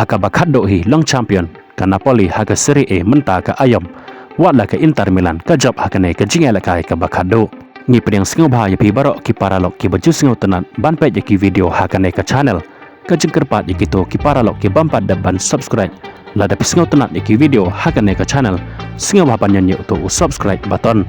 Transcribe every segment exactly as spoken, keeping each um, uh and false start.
Kaba khatduh hi long champion ka Napoli ha ka Serie A mynta ka aïom, wat la ka Inter Milan ka jop ha kane ka jingïalehkai kaba khatduh. Ngi pdiang sngewbha ïa phi baroh ki paralok kiba ju sngewtynnat ban peit ïa ki video ha kane ka channel. Ka jingkyrpad ïa kito ki paralok ki bym pat dep ban subscribe, lada phi sngewtynnat ïa ki video ha kane ka channel, sngewbha ban ñion ïa uto u subscribe button.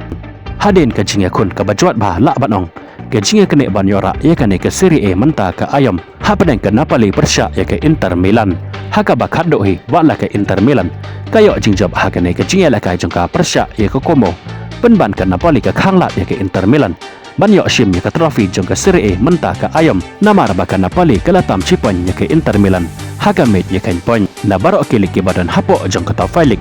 Hadien ka jingïakhun kaba jwat bha lah ban ong, ka jingïaknieh ban ïoh rah ïa kane ka Serie A mynta ka aïom hapdeng ka Napoli pyrshah ïa ka Inter Milan, ha kaba khatduh hi wat la ka Inter Milan ka ïoh jingjop ha kane ka jingïalehkai jong ka pyrshah ïa ka Como, pynban ka Napoli ka khanglad ïa ka Inter Milan ban ïoh shim ïa ka trophy jong ka Serie A mynta ka aïom, namar ba ka Napoli ka la tam shi point ïa ka Inter Milan ha ka miej ïakhun point. Na baroh ki lig kiba don hapoh jong ka top five lig,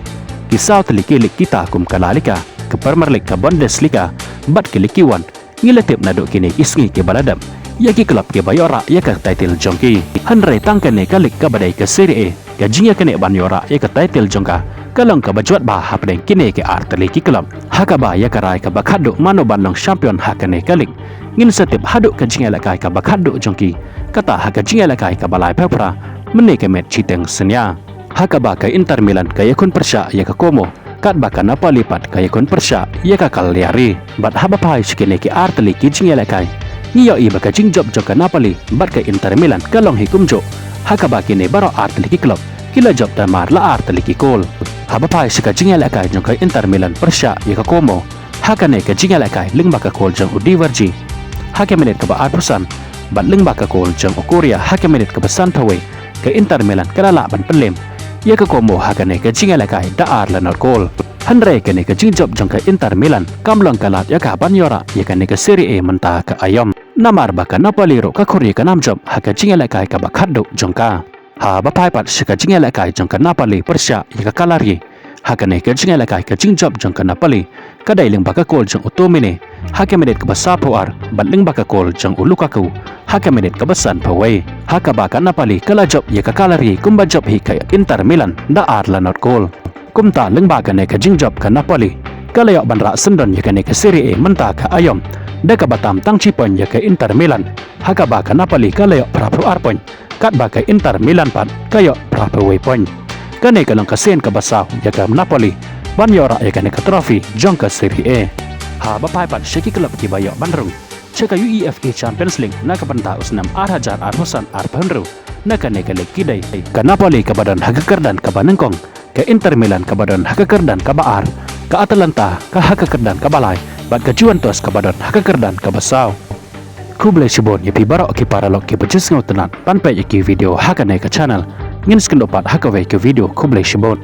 ki saw tylli ki lig kita kum ka La Liga, ka Premier League, ka Bundesliga bad ki lig ki wan, ngi la tip naduh kine ki sngi kiba la dep ïa ki club kiba ïoh rah ïa ka title jong ki. Hynrei tang kane ka lig kaba dei ka Serie A, ka jingïaknieh ban ïoh rah ïa ka title jong ka ka long kaba jwat bha hapdeng kine ki artylli ki club. Ha kaba ïa ka rai kaba khatduh mano ban long champion ha kane ka lig, ngin sa tip haduh ka jingïalehkai kaba khatduh jong ki, kata ha ka jingïalehkai kaba laiphew phra mynne ka miet shiteng synñia, ha kaba ka Inter Milan ka ïakhun pyrshah ïa ka Como, katba ka Napoli pat ka ïakhun pyrshah ïa ka Cagliari. Bad haba phai sha kine ki artylli ki jingïalehkai, ngi ïohi ba ka jingjop jong ka Napoli bad ka Inter Milan ka long hi kumjuh, ha kaba kine baroh artylli ki club ki la jop da mar la artylli ki kol. Haba phai sha ka jingïalehkai jong ka Inter Milan pyrshah ïa ka Como, ha kane ka jingïalehkai lyngba ka kol jong u De Vrij ha ka minit kaba arphew san, bad lyngba ka kol jong u Cucurella ha ka minit kaba sanphew wei, ka Inter Milan ka la lah ban pynlem ïa ka Como ha kane ka jingïalehkai da ar la not kol. Hynrei kane ka jingjop jong ka Inter Milan kam long ka lad ïa ka ban ïoh rah ïa kane ka Serie A mynta ka aïom, namar ba ka Napoli ruh ka khur ïa ka nam jop ha ka jingïalehkai kaba khatduh jong ka. Haba phai pat sha ka jingïalehkai jong ka Napoli pyrshah ïa ka Cagliari, ha kane ka jingïalehkai ka jingjop jong ka Napoli ka dei lyngba ka kol jong u Tomine ha ka minit kaba sawphew ar, bad lyngba ka kol jong u Lukaku ha ka minit kaba sanphew wei, ha kaba ka Napoli ka la jop ïa ka Cagliari kumba jop hi ka Inter Milan da ar la not kol. Kumta lyngba kane ka jingjop ka Napoli ka la ïoh ban rah syndon ïa kane ka Serie A mynta ka aïom, da kaba tam tang shi point ïa ka Inter Milan, ha kaba ka Napoli ka la ïoh phraphew ar point, katba ka Inter Milan pat ka ïoh phraphew wei point. Kane ka long ka sien kaba saw ïa ka Napoli ban ïoh rah ïa kane ka trophy jong ka Serie A. Haba phai pat sha ki club kiba ïoh ban rung sha ka UEFA Champions League na ka bynta u snem ar hajar arphew san arphew hynriew, na kane ka lig ki dei ka Napoli kaba don ha ka kyrdan kaba nyngkong, ka Inter Milan kaba don ha ka kyrdan kaba ar, ka Atalanta ka ha ka kyrdan kaba lai, bad ka Juventus kaba don ha ka kyrdan kaba saw. Khublei shibun ïa phi baroh ki paralok kiba ju sngewtynnat ban peit ïa ki video ha kane ka channel. Ngin sa ïakynduh pat ha kawei ka video, khublei shibun.